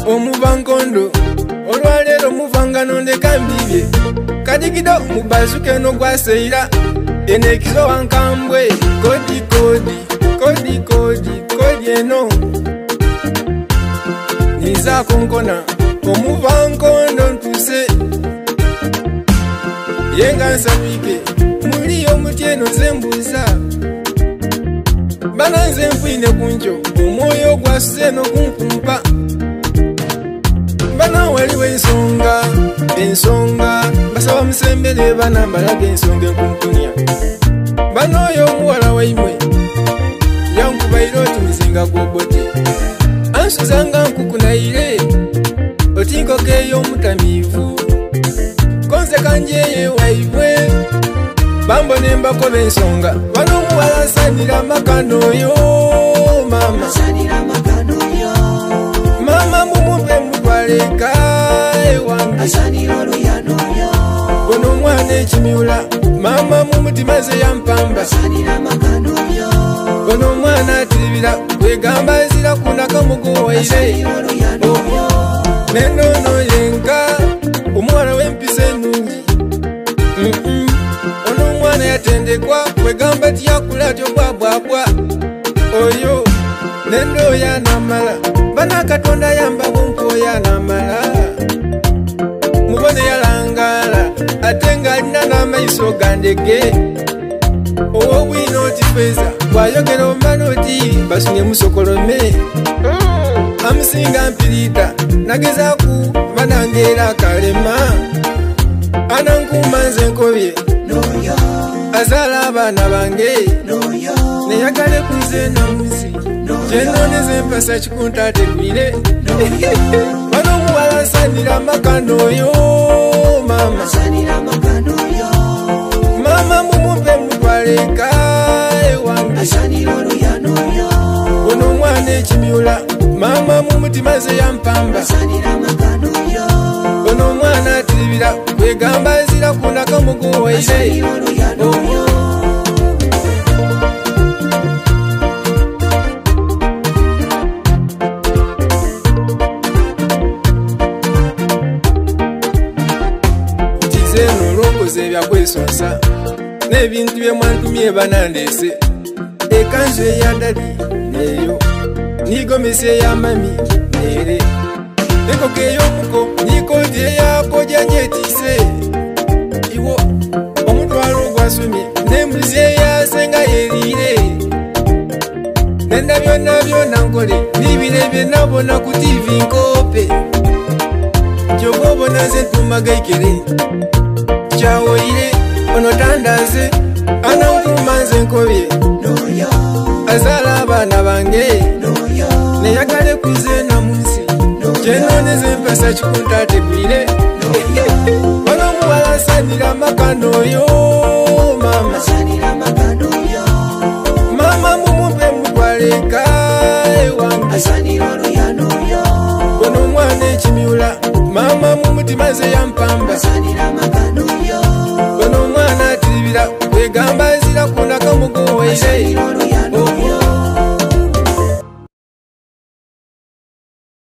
Omuva nkondo olwaleero muvangano ndeka mbibye kadigido mubazuka eno gwaseira eno ekizo wankambwe kodi kodi kodi kodi kodi eno nizaako nkona omuva nkondo ntuse yenga nsabike muliyo muti eno nze mbuuza bana nze nfwine ku nkyo omwoyo gwasuze eno gunkumpa bana waliwo ensonga ensonga basaba musembere bana mbalaga ensonga enkumpunya bana oyo omuwala waimwe yankubaire oti muzinga gwobote ansuzanga nkukunaire oti nkoko ey'omutamiivu konze kanjeye waibwe bambone mbakoba ensonga bano omuwala asanira amakano oyo mama mama mumumpe mutwaleka ewange ono omwana ekimyula mama mumutima ze yampamba ono omwana atiribira kwegamba nzira kunaka muguwaire nenono yenka omuwala w'empisa ennungi ono omwana yatendekwa kwegamba tiyakula atyo bwabwabwa oyo nendo yanamala bana Katonda yamba bumpo yanamala mubone yalangala ate ng'alina n'amaiso gandege ow'obwina oti feza bw'ayogera omala oti basunye musokolome amusinga mpirita nagezaku banangeera akalema anankuuma nze nkobye azaala abaana bange neyagale kunze namuzi kyenoneza empasa kikunta ategwire bano omuwala nsanira amakano oyo mama mama mumumpe mutwaleka ewange ono omwana ekimyula mama mumutima nze yampamba ono omwana atiribira kwegamba nzira kunaka muguwaire Tizeeno olwokoza ebyakwesonsa n'ebintu bye mwantumye banandeese ekanzu eyandali neeyo nigomesa eyamami neere enkoko ey'omuko nikooti eyakojja ngyetiise iwo omutwalo ogwasomye n'embuzi eyasenga yeriire nenda byonna byonna nkole nibire bye nabona ku tivi nkope kyova obona nze ntumagaikere kyawoire ono tandaze anankuuma nze nkobye azaala abaana bange neyagale kuze namunsi kyenoneza empasa kikunta ategwire wano omuwala asanira amakano oyo mama mama mumumpe mutwaleka ewange ono omwana ekimyula mama mumutima nze yampamba ono omwana atiribira kwegamba nzira kunaka muguwaire.